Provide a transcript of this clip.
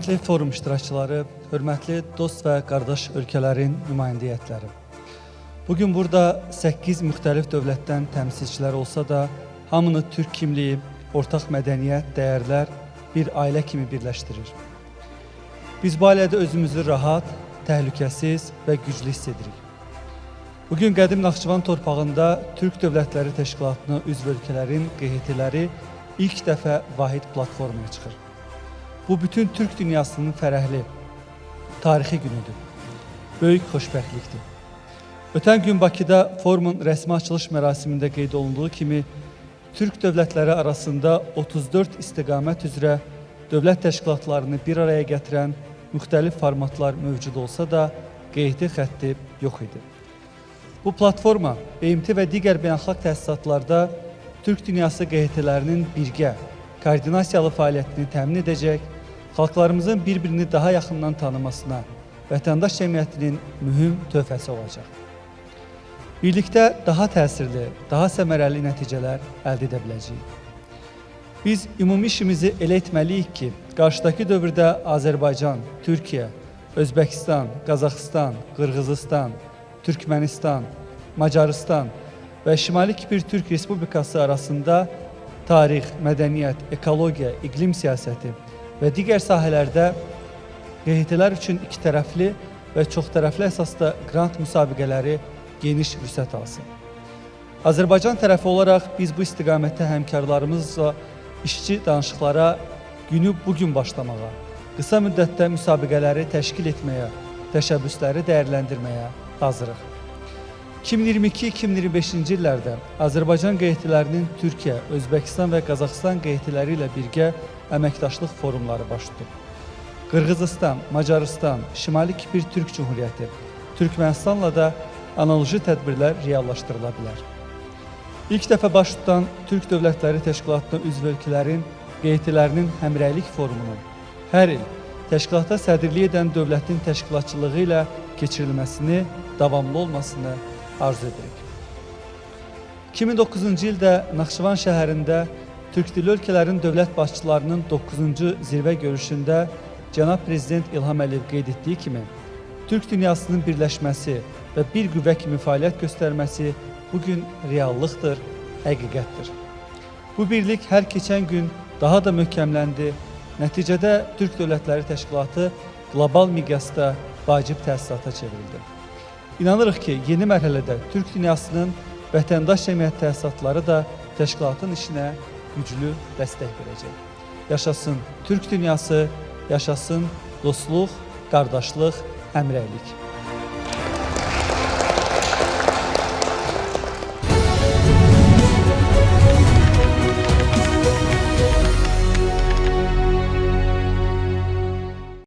Hörmətli forum iştirakçıları, hörmətli dost və qardaş ölkələrin nümayəndə heyətləri. Bugün burada 8 müxtəlif dövlətdən təmsilçilər olsa da, hamını türk kimliyi, ortaq mədəniyyət, dəyərlər bir ailə kimi birləşdirir. Biz bu ailədə özümüzü rahat, təhlükəsiz və güclü hiss edirik. Bugün qədim Naxçıvan torpağında Türk Dövlətləri Təşkilatına üzv ölkələrin QHT-ləri ilk dəfə vahid platformaya çıxır. Bu bütün Türk dünyasının fərəhli, tarixi günüdür. Böyük xoşbəxtlikdir. Ötən gün Bakıda forumun rəsmi açılış mərasimində qeyd olunduğu kimi, Türk dövlətləri arasında 34 istiqamət üzrə dövlət təşkilatlarını bir araya gətirən müxtəlif formatlar mövcud olsa da, QHT xətti yox idi. Bu platforma BMT və digər beynəlxalq təsisatlarda Türk dünyası QHT-lərinin birgə, koordinasiyalı fəaliyyətini təmin edəcək, xalqlarımızın bir-birini daha yaxından tanımasına, vətəndaş cəmiyyətinin mühüm töhfəsi olacaq. Birlikdə daha təsirli, daha səmərəli nəticələr əldə edə biləcəyik. Biz ümumi işimizi elə etməliyik ki, qarşıdakı dövrdə Azərbaycan, Türkiyə, Özbəkistan, Qazaxıstan, Qırğızistan, Türkmənistan, Macarıstan və Şimali Kipr Türk Respublikası arasında tarix, mədəniyyət, ekologiya, iqlim siyasəti və digər sahələrdə QHT-lər üçün ikitərəfli və çoxtərəfli əsasda qrant müsabiqələri geniş vüsət alsın. Azərbaycan tərəfi olaraq biz bu istiqamətdə həmkarlarımızla işçi danışıqlara günü bu gün başlamağa, qısa müddətdə müsabiqələri təşkil etməyə, təşəbbüsləri dəyərləndirməyə hazırıq. 2022-2025-ci illərdə Azərbaycan QHT-lərinin Türkiyə, Özbəkistan və Qazaxıstan QHT-ləri ilə birgə əməkdaşlıq forumları baş tutub. Qırğızistan, Macarıstan, Şimali Kipr Türk Cümhuriyyəti, Türkmənistanla da analoji tədbirlər reallaşdırıla bilər. İlk dəfə baş tutan Türk Dövlətləri Təşkilatına üzv ölkələrin QHT-lərinin həmrəylik forumunun hər il təşkilata sədrlik edən dövlətin təşkilatçılığı ilə keçirilməsini, davamlı olmasını arzu edirik. 2009-cu ildə Naxçıvan şəhərində Türk dilli ölkələrin dövlət başçılarının 9-cu zirvə görüşündə cənab Prezident İlham Əliyev qeyd etdiyi kimi, Türk dünyasının birləşməsi və bir qüvvə kimi fəaliyyət göstərməsi bugün reallıqdır, həqiqətdir. Bu birlik hər keçən gün daha da möhkəmləndi. Nəticədə Türk Dövlətləri Təşkilatı qlobal miqyasda vacib təsisata çevrildi. İnanırıq ki, yeni mərhələdə Türk dünyasının vətəndaş cəmiyyət təsisatları da təşkilatın işinə güclü dəstək verəcək. Yaşasın Türk dünyası, yaşasın dostluq, qardaşlıq, həmrəylik.